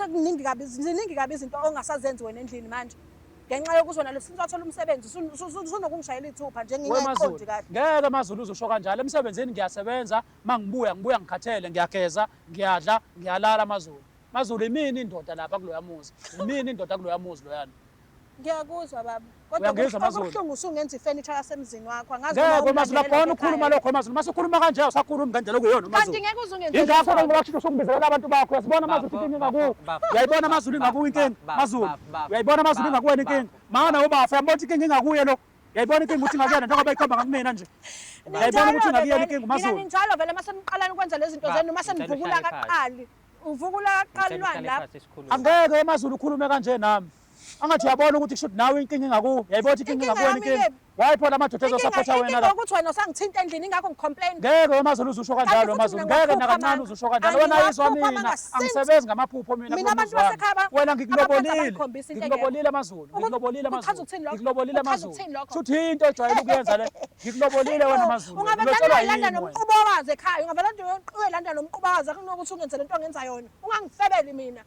Sekuningi kabi, ziningi kabi izinto ongasazenzi wena endlini manje. Ngenxa yokuthi wena lo since wathola umsebenzi usunokungishayela ithupha nje We ngingayiqondi Mazulu, kahle. ngeke Mazulu uzosho kanjalo. Emsebenzini ngiyasebenza, mangibuya ngibuya ngikhathele, ngiyageza, ngiyadla, ngiyalala Mazulu. Mazulu imini indoda lapha kuloya muzi. Imini indoda kuloya muzi loyana. Ngiyakuzwa baba. Kodwa Uyangizwa Mazulu? okubuhlungu usungenza ifurniture yasemzini wakho. Angazi noma Ngeke Mazulu umlandela akhona lokho ukukhuluma ekhaya. lokho Mazulu. Mase ukhuluma kanje awusakhulumi ngendlela okuyiyona Kanti Mazulu. ngeke uze ungenze Ingakho lutho. ngoba kusho usungibizela abantu bakho. Uyasibona Mazulu ukuthi inkinga ingakuwe. Uyayibona Mazulu ingakuwe inkinga. Mazulu. Uyayibona Mazulu ingakuwena inkinga. Mana ubafo uyambona ukuthi inkinga ingakuye lo. Uyayibona inkinga ukuthi ingakuyena njengoba ikhomba ngakumina nje. Uyayibona ukuthi Ninjalo-ke ingakuyena vele. inkinga Nina uMazulu. ninjalo vele mase niqalani ukwenza lezi zinto Baba, zenu mase ngicela nivukula uhlale phansi. kaqali. Uvukula kaqali Ngicela lwani uhlale lapho? phansi sikhulume. Angeke Mazulu ukhulume kanje nami. Angathi uyabona ukuthi kusho ukuthi nawe inkinga ingakuwe. Uyayibona ukuthi inkinga Inkinga ingakuwena yami inkinga. ikephi? Why phela amadoda ezosapotha wena Inkinga la? ukuthi wena usangithinta endlini ingakho ngicomplain. Ngeke wemazulu uzusho Kanti kanjalo futhi wemazulu. mina Ngeke ngiwaphupha nakancane amanga. uzusho kanjalo. Wena ayizwa Angiwaphupha mina. amanga since. Angisebenzi ngamaphupho mina Mina kulo abantu muzi wami. basekhaya Wena abaphansi ngikulobolile. abangikhombisa into engekho. Ngikulobolile amazulu. Ngikulobolile Kuchaza amazulu. ukuthini lokho? Ngikulobolile Kuchaza amazulu. ukuthini lokho? Shuthi into ojwayele ukuyenza le. Ngikulobolile wena amazulu. Ungavele Ngilotshelwa uyolanda yini wena? nomquba wazi ekhaya. Ungavele uyolanda nomquba wazi akunokuthi ungenze lento ongenza yona. Ungangifebeli mina.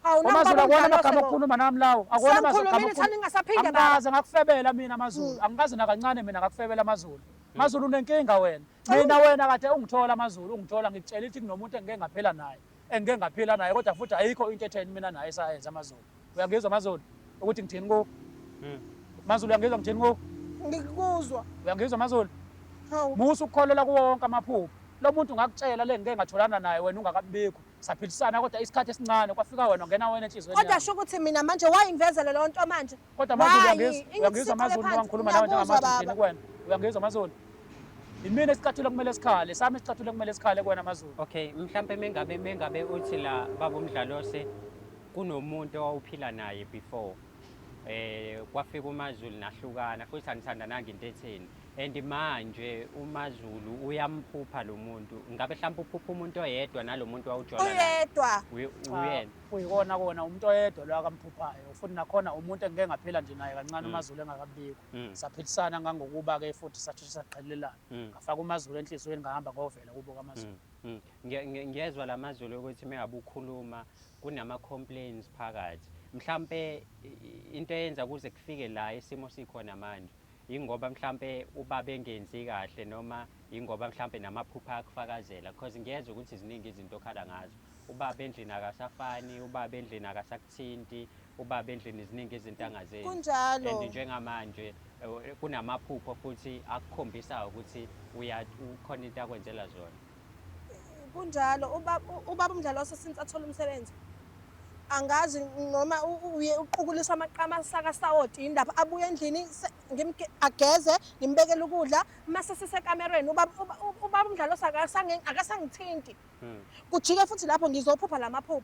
Hawu Amazulu naku akuwona baba amagama umdlalo okukhuluma nami lawo. Akuwona amazulu Sengikhulumile agama thani ningasaphinde baba. Angikaze ngakufebela mina Mazulu. Angikaze nakancane mina ngakufebela Mazulu. Mazulu unenkinga wena. Mina wena kade ungithola Mazulu, ungithola ngikutshela ukuthi kunomuntu engike ngaphila naye. Engike ngaphila naye kodwa futhi ayikho into etheni mina naye sayenza Mazulu. Uyangizwa Mazulu ukuthi ngithini ku? Mazulu uyangizwa ngithini ku? Ngikuzwa. Uyangizwa Mazulu? Hawu. Musa ukukholelwa kuwo wonke amaphupho. Lo muntu ngakutshela le ngike ngatholana naye wena ungakabikho. Saphilisana kodwa isikhathi esincane kwafika wena wangena wena enhliziyweni Kodwa yami. sho ukuthi mina manje why ngivezele leyo nto manje? Kodwa Mazulu Why? uyangizwa, uyangizwa Ingisiqale Mazulu noma phansi. ngikhuluma nawe Ngiyakuzwa njengamanje ngithini baba. kuwena? Uyangizwa Mazulu? Imina isicathulo kumele sikhale, sami isicathulo kumele sikhale kuwena Mazulu. Okay, mhlampe mengabe uthi la baba uMdlalose kunomuntu owawuphila naye before kwafika uMaZulu nahlukana futhi anithandananga into etheni and manje uMaZulu uyamphupha lo muntu ngabe mhlawumbe uphupha umuntu oyedwa nalo muntu wawujola naye Uyedwa. Uyena Kuyikona kona umuntu oyedwa lo akamphuphayo futhi nakhona umuntu engike ngaphila nje naye kancane uMaZulu engakabikho. Saphilisana ngangokuba-ke futhi sasheshe saqhelelana. Ngafaka uMaZulu enhliziyweni ngahamba ngovela kubo kaMaZulu. Ngiyezwa la maZulu ukuthi mengabe ukhuluma kunama-complaints phakathi mhlampe into eyenza kuze kufike la isimo sikhona manje yingoba mhlampe ubaba engenzi kahle noma yingoba mhlampe namaphupha akufakazela because ngiyezwa ukuthi ziningi izinto okhala ngazo ubaba endlini akasafani ubaba endlini akasakuthinti ubaba endlini ziningi izinto angazenzi Kunjalo. and njengamanje kunamaphupho futhi akukhombisayo ukuthi ukhona into akwenzela zona. Kunjalo ubaba uMdlalose since athola umsebenzi angazi noma uye uqukuliswa amaqama asaka sawoti yini lapha abuye endlini ageze ngimbekele ukudla mase sisekamerweni ubaba uMdlalose akasangithinti. Kujike futhi lapho ngizophupha lamaphupho.